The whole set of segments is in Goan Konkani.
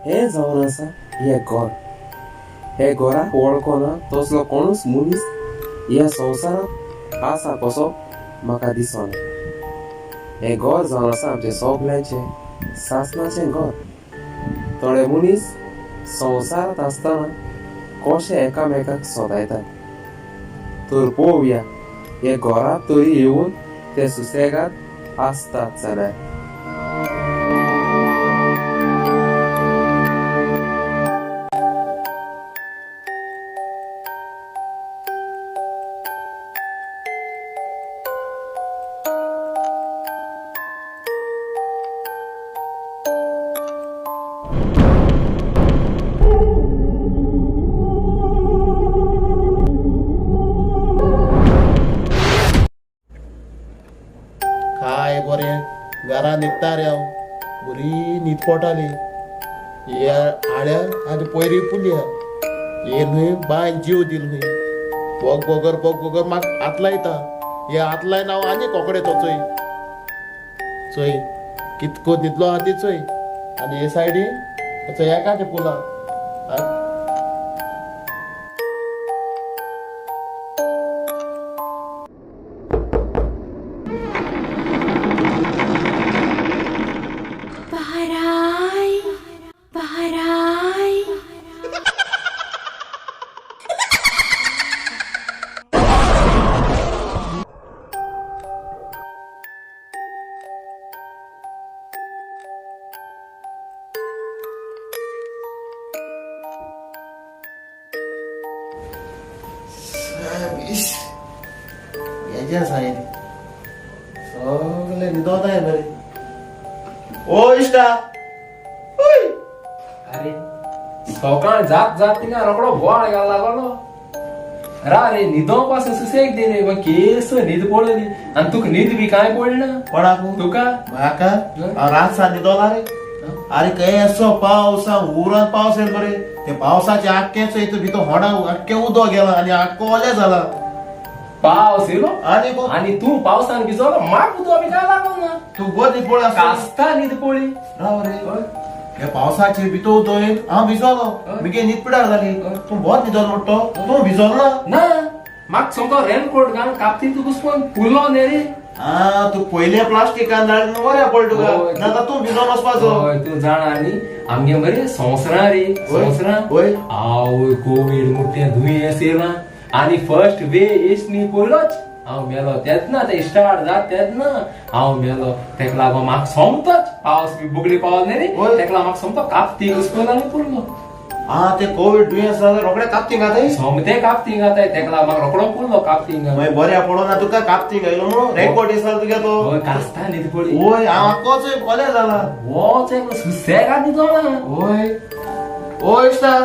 हें जावन आसा हें घर. हे घराक वळखना तसलो कोणूच मनीस ह्या संवसारांत आसा कसो म्हाका दिसना. हें घर जावन आसा आमचें सगल्यांचें सासणाचें घर. थोडे मनीस संवसारांत आसतना कशे एकामेकाक सोदायतात. तर पळोवया हे घरांत तरी येवन ते सुसेगाद आसतात जाल्यार. काय बरें घरा न्हिदता रे हांव, बरी न्हीद पडटाली. हे आड्या आनी पयरी पुलया हे न्हय बायन जीव दिल न्हय. बोग बोगर बोग बोगर म्हाका हात लायता, हे हात लायन हांव आनी कोकडे तो चोय चोय कितको न्हिदलो आहा ती चोय. आनी हे सायडीन चोय एकाचे पुला. सगळे न्हिदोताय मरे. ओ इश्टा, अरे सकाळ जात जात तिका रोकडो बोवाळ घाल लागलो. रा रे न्हिदो पासून सुसेग दी रे, केस न्हीद पडली आनी तुका न्हीद बी कांय पडना. कोणाक? तुका. म्हाका रात सा न्हिदोला रे. अरे कसो पावस, उरान पावस येयलो मरे. ते पावसाचे आख्खें चोय भितर होडा आख्खें उदक गेला आनी आख्खो ओलें जाला. पावस येयलो आनी आनी तूं पावसान भिजलो, म्हाका उदक बी कांय लागोंक ना. तूं गोर न्हीद पडला कास्ता न्हीद पडली. राव रे, हे पावसाचे भितर उदक येयन हांव भिजलो, मगे न्हीद पिडार जाली. तूं बोत न्हिदोलो म्हणटा तो, तूं भिजलो ना? ना, म्हाका समतो रेनकोट घालून कापती तुका घुसपोन पुरलो न्ही रे. आ तूं पयले प्लास्टिकान धाडून बऱ्या पडलो तुका, नाका तूं भिजोन वचपाचो. हय तूं जाणा न्ही आमगे मरे संवसारां रे, संवसारां. आवय कोवीड मोठें दुयेंस येयलां आनी फर्स्ट वे येसनी पयलोच हांव मेलो तेन्ना, ते स्टार्ट जात तेन्ना हांव मेलो. तेका लागून म्हाका सोमतोच पावस बी बुगडी पावल न्ही रे, तेका लागून म्हाका सोमतो कापती घुसपोन आनी पुरलो. आ ते कोवीड दुयेंस जाल्यार रोखडे कापती घाताय, सोमते कापती घाताय. तेका लागून म्हाका रोकडो पुरलो कापती घाल. मागीर बऱ्या पडोना तुका कापती घायलो म्हणून रेनकोट दिसला तुगे तो. हय कास्ता न्हीद पडली. वय हांव आक्कोच ओलें जाला. वच एकलो सुसेगाद न्हिदोना. वय ओ इश्टा,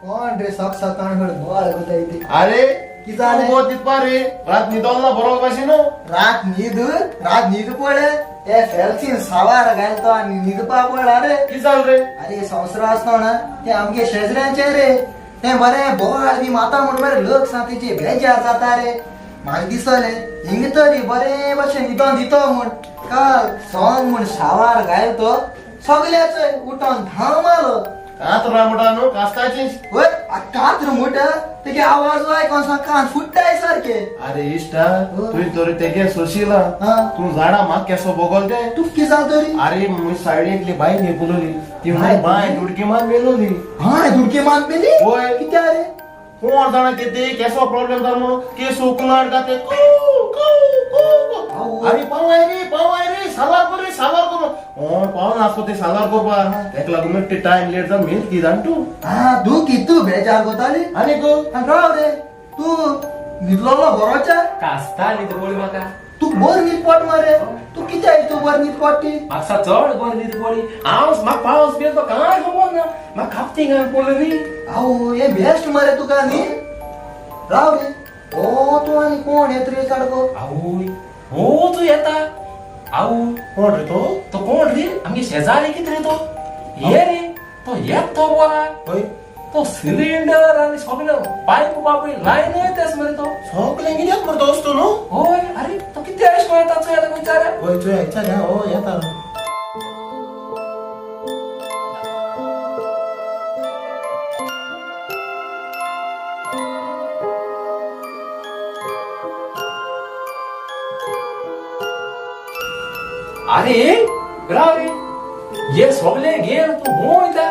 कोण रे सक सकाळ बोवाळ कोताय ती? अरे कितें जालें? तूं न्हिदपा रे, रात न्हिदोल ना बरो भाशेन. रात न्हीद, रात न्हीद पडले ते फेल्सीन सावार घालतो आनी न्हिदपा पडला रे. कितें जालें रे? अरे संवसार आसतो ना ते आमगे शेजऱ्यांचे रे, ते बरें बोवाळ बी माता म्हण बरें लोक सा तेजे बेजार जाता रे. म्हाका दिसलें हिंग तरी बरें भशेन न्हिदोन दितो म्हूण, काल सोंग म्हूण सावार घालतो सगल्याचो उठोन धांव मारलो. कात्र म्हणटा न्हू कास्ताची. वय कात्र म्हणटा तेगे आवाज आयकोन सा कान फुट्टाय सारके. अरे इश्टा, तुवें तरी तेगे सोशिला, तूं झाडां म्हाका केसो बोगल ते. तूं कितें जालें तरी? अरे म्हजी सायडींतली बाय न्ही पळयली ती, म्हण बाय दुडकी मारून मेलोली. हय दुडकी मारून मेली? वय. कित्याक रे? कोण जाणा कितें केसो प्रॉब्लेम जालो म्हणून केस उकलाड घातले. अरे पावय रे पावय रे, सालार कर रे सालार कर. कोण पावना आसतो ते सालार करपा, तेका लागून ते टायम लेट जावन मेल की जाण तूं. आ तूं कितू बेजार कोताली? आनी राव रे, तूं न्हिदलोलो बरोच्या? कास्ता न्हीद पडली म्हाका. तूं बर न्हीद पड मरे, तूं कित्याक तूं बर न्हीद पडटी? म्हाका चड बर न्हीद पडली. हांव म्हाका पावस बी तो कांय खबर ना, म्हाका कापती घालून पडलो न्ही. आवय हें बेस्ट मरे तुका न्ही. राव रे, ओ तूं आनी कोण येत रे सारको? आवय हो तूं येता. आवय कोण रे तो? तो कोण रे? आमगे शेजारी कितें रे तो? हे रे तो येत तो बोरा. हय तो सिलिंडर आनी सगळे पायप बापूय लायन येताच मरे तो. सगळें कित्याक मरे दोस्त न्हू? हय अरे तो कितें अशें करून येता चोय आतां विचार. हय चोय विचार. हय येता. अरे राव रे, हे सगळे घेन तूं खंय वयता?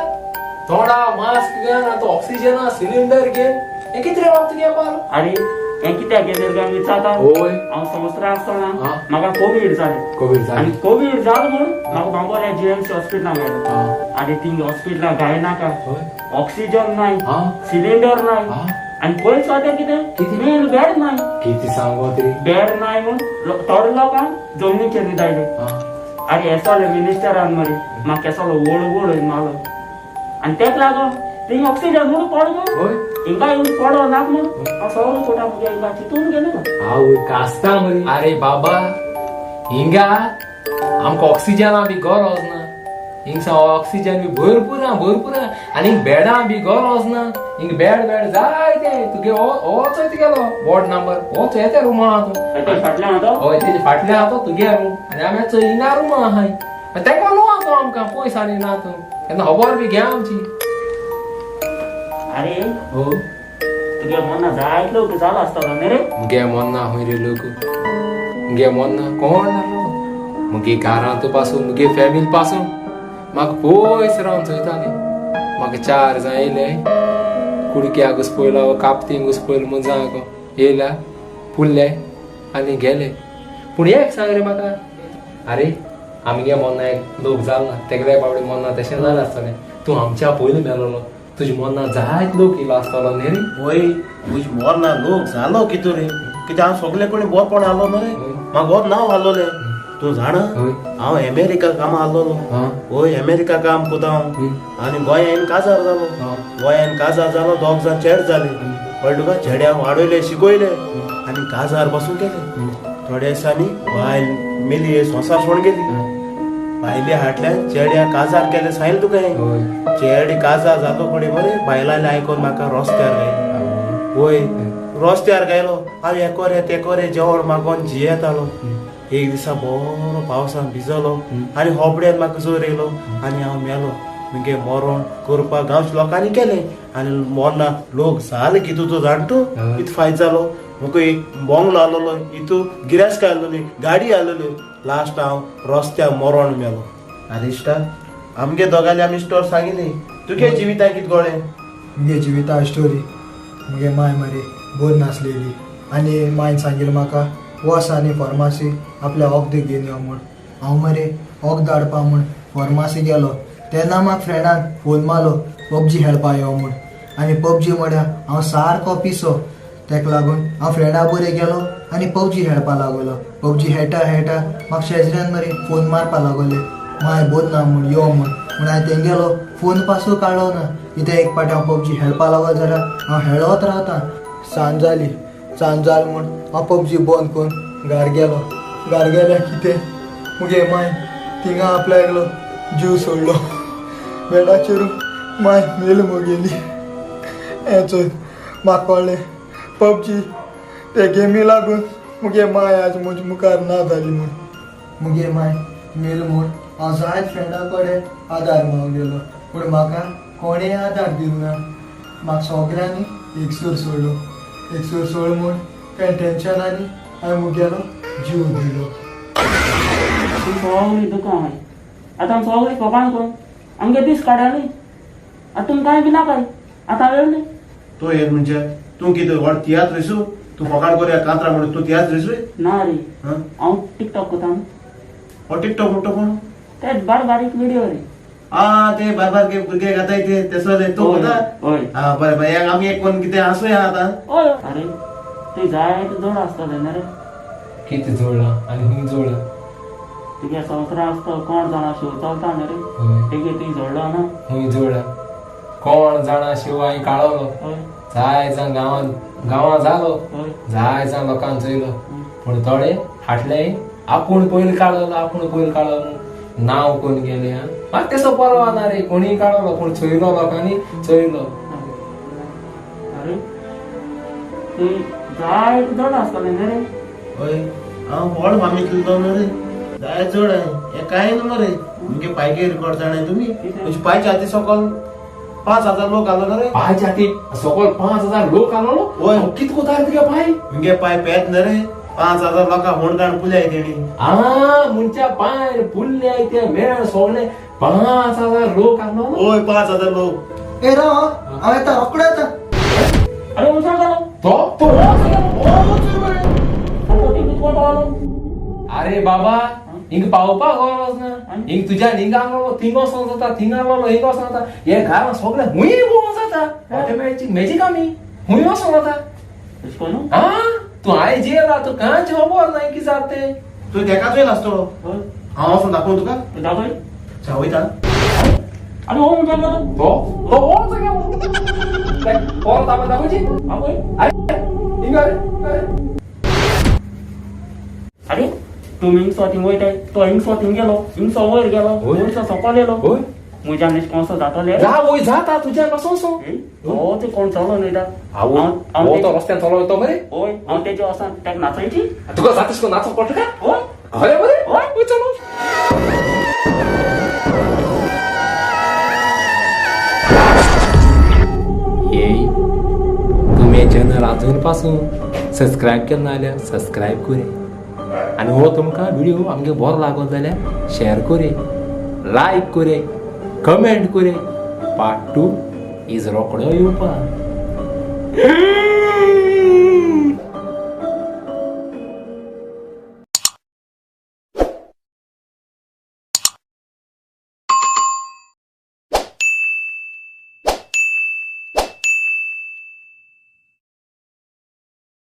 तोंडा मास्क घेन, आतां ऑक्सिजना सिलिंडर घेन, हें कितें रे बाब तुगे पालो? अरे हें कित्याक घेतलें काय विचारता? होय. हांव संवसारांत आसतना हा. म्हाका कोवीड जालें. कोवीड आनी कोवीड जालो म्हणून म्हाका बांबोळ्या जीएमसी हॉस्पिटलां व्हेलो. हा. आनी थिंग हॉस्पिटलां गायनाका होय. ऑक्सिजन नाय, हा. सिलिंडर नाय, हा. आनी पयस वाटेर कितें कितें? मेन बेड नाय. कितें सांगो तरी? बेड नाय म्हूण थोडे लोकांक जमनीचेर न्हिदायले. अरे येसोले मिनिस्टरान मरे म्हाका केसलो व्हड व्हड मारलो आनी तेक लागोन थिंग ऑक्सिजन म्हणून पड म्हूण होय. हिंगा येवन पडो नाक म्हूण हांव सगळो कोटा मुगे हिंगा चिंतून गेलो ना. आवय कास्ता मरे. अरे बाबा, हिंगा आमकां ऑक्सिजना बी गरज ना. हिंगसा ऑक्सिजन बी भरपूर आहा, भरपूर आहा. आनी हिंग बेडां बी गरज ना. हिंग बेड बेड जाय ते तुगे होच तुगेलो वॉर्ड नंबर, होच येते रुमा आहा तूं. तेच्या फाटल्यान आहा तो. हय, तेजे फाटल्यान आहा तो तुगे रूम आनी आमी चोय हिंगा रूम आहाय. तेका न्हू आहा तो आमकां पयस आनी ना तूं तेन्ना खबर बी घे आमची. अरे हो. तुगे मना जायत लोक जालो आसतलो न्ही रे. मुगे मोन्ना खंय रे लोक, मुगे मोन्ना कोण नासलो. मुगे घरांत पासून मुगे फॅमिली पासून म्हाका पयस रावन चोयताली. म्हाका चार जाण येयले कुडक्या घुसपयलो कापतीन घुसपयलो म्हूण जाण येयल्या पुरले आनी गेले. पूण एक सांग रे म्हाका, आरे आमगे मोन्ना एक लोक जाल ना, तेगले बाबडे मोन्ना तशें जालें आसतलें. तूं आमच्या पयलीं मेलोलो, तुज्या मोन्ना जायत लोक येयलो आसतलो न्ही रे? वय, तुज मोरना लोक जालो कितू रे, कित्याक हांव सगळे कोणी बोरपण आलो न्हू रे, म्हाका हो नांव आलोलें. तूं जाणा, हय. हांव अमेरिका कामां आलोलो. हा. वय, अमेरिका काम कोता हांव. आनी गोंयान काजार जालो. गोंयान काजार जालो, दोग जाण चेड जाले. कळ्ळें तुका? चेड्यांक वाडयले, शिकयले आनी काजार पासून केले. थोड्या दिसांनी बायल मेली, संवसार सोडून गेली. बायले हाडल्यान चेड्या काजार केले, सांगलें तुका हें. हय. चेडे काजार जालो कडेन मरे बायलांनी आयकोन म्हाका रस्त्यार घायलो. वय, रस्त्यार घायलो. हांव हें कोरे तें कोरे जेवण मागोन जियेतालो. एक दिसा बरो पावसान भिजलो आनी होबड्यान म्हाका जोर येयलो आनी हांव मेलो. मुगे मरण करपाक गांवच्या लोकांनी केलें आनी मरना लोक जाले कितू तूं जाण तूं, कितें फायदो जालो म्हाका? एक बोंगलो आलोलो, हितू गिरास्क आलोली, गाडी आलोली, लास्ट हांव रस्त्यार मरण मेलो. आरे इश्टा, आमगे दोगांले आमी स्टोर सांगिल्ली. तुगे जिविताक कितें गोळें? मुगे जिविता स्टोरी, मुगे माय मरे बोर नासलेली आनी मायन सांगिल्लें म्हाका वच आनी फार्मासी आपल्या वखद घेवन यो म्हूण. हांव मरे वखद हाडपा म्हूण फार्मासी गेलो तेन्ना म्हाका फ्रेंडान फोन मारलो पबजी खेळपा यो म्हूण. आनी पबजी म्हळ्यार हांव सारको पिसो, तेका लागून हांव फ्रेंडा बरें गेलो आनी पबजी खेळपा लागलो. पबजी खेळटा खेळटा म्हाका शेजऱ्यान मरे फोन मारपा लागले, माय बोर ना म्हूण यो म्हूण. म्हूण हांवें तेंगेलो फोन पासून काडलो ना. कित्याक एक पाटी हांव पबजी खेळपा लागलो जाल्यार हांव खेळत रावता. सांज जाली, सांज जाली म्हूण हांव पबजी बंद करून घार गेलो. घार गेल्यार कितें, मुगे माय थिंगा आपल्या एकलो जीव सोडलो. बेडाचेर माय मेल मुगेली. हें चोय म्हाका कळ्ळें पबजी ते गेमी लागून मुगे माय आज म्हजे मुखार ना जाली म्हूण. मुगे माय मेल म्हूण हांव जायत फ्रेंडा कडेन आदार मागूंक गेलो, पूण म्हाका कोणें आदार दिलो ना. म्हाका सगळ्यांनी एकसूर सोडलो. एकसूर सोड म्हूण त्या टेन्शनांनी हांवें मुगेलो जीव दिलो. ती सगळी दुकां आहाय. आतां आमी सगळीं फोकाण करून आमगे दीस काडले. आतां तुमकां कांय बी नाकाय, आतां वेळ न्ही. तूं येत म्हणजे तूं कितें व्हड तियात्र रिसू? तूं फोकाण कोरया कांतरा म्हणून तूं तियात्र रिसू? ना रे, हां? हांव टिकटॉक कोता न्हू. हो टिकटॉक म्हणटा कोण? ते बारीक बारीक व्हिडिओ रे. आ, ते बार बार भुरगे घाताय ते तेसोले तूं कोता? हय. हा, बरें बरें. आमी एक कोण कितें आसूया आतां. हय. अरे तुवें जायते जोड आसतले न्ही रे. कितें जोडलां आनी खूंय जोडलां? तुगे संवसार आसता कोण जाणा शिव चलता न्ही रे. हय. तेगे तुवें जोडलो ना. खूंय जोडलां कोण जाणा? शिव हांवें काळवलो. हय. जाय जाण गांवांत गांवां जालो, हय. जाय जाण लोकांक चोयलो, पूण थोडे फाटले आपूण पयलीं काळवलो, आपूण पयलीं काळवलो नांव कोण गेले. हा, म्हाका तेसो परवा ना रे, कोणीय काळवलो पूण चोयलो लोकांनी चोयलो. अरे तुवें जायते जोड आसतले न्ही रे. हय, हांव व्हड फामींतलो न्हू रे, जाय चड हांवें हें कांय न्हू मरे. मुगे पायके रिकॉर्ड जाणाय तुमी? म्हजे पायच्या हाती सकल 5000 लोक आलो न्हू रे. पायच्या हाती सकल 5000 लोक आलोलो? हय. कित कोता रे तुगे पाय? मुगे पाय पेत न्हू रे. 5,000 लोकां हुंडकाण पुल्याय तेणी. आ मुंच्या पांय पुल्ले ते मेळ सोडले 5,000 लोक आसलो. ओय 5,000 लोक. ए राव, हांव येता, रोकडो येता. अरे उचल गेलो. तो तो अरे बाबा हिंग पावपाक गरज ना. हिंग तुज्या हिंग आसलो थिंग वचोन जाता, थिंग आसलो हिंग वचोन जाता. हे घरान सगळे हुंय भोंवोन जाता. ऑटोमॅटीक मॅजीक आमी हुंय वचोन जाता. कोण आ तूं हांवें जेला तूं कांयच खबर ना कितें जाता तें. तूं तेकाच येयल आसतलो. हांव वचून दाखोवं तुका. दाखय. वयता. अरे हो उचल गेलो. तो तो वच गेलो. परत आपण दाखोवची. आवय. अरे हिंग अरे अरे. अरे तुमी हिंगसो थिंग वयताय, तो हिंगसो थिंग गेलो, हिंगसो वयर गेलो, वयरसो सकयल येयलो. होय. म्हज्यान कसो जातले. जा वय जाता तुज्या कसो असो. हो ते कोण चलो न्हय ता. आवय हो तो रस्त्यान चलो वयतो मरे. हय हांव तेजे वचोन ताका नाचयची. तुका जाता तशें नाचोंक पडटा काय? हय. हय मरे. हय. वय चलो. येय तुमी चॅनल अजून पासून सबस्क्रायब केलं ना जाल्यार सबस्क्रायब करे आनी हो तुमकां व्हिडिओ आमगे बरो लागलो जाल्यार शेअर करे, लायक करे, कमेंट करे. पार्ट 2 is रोकडो येवपा.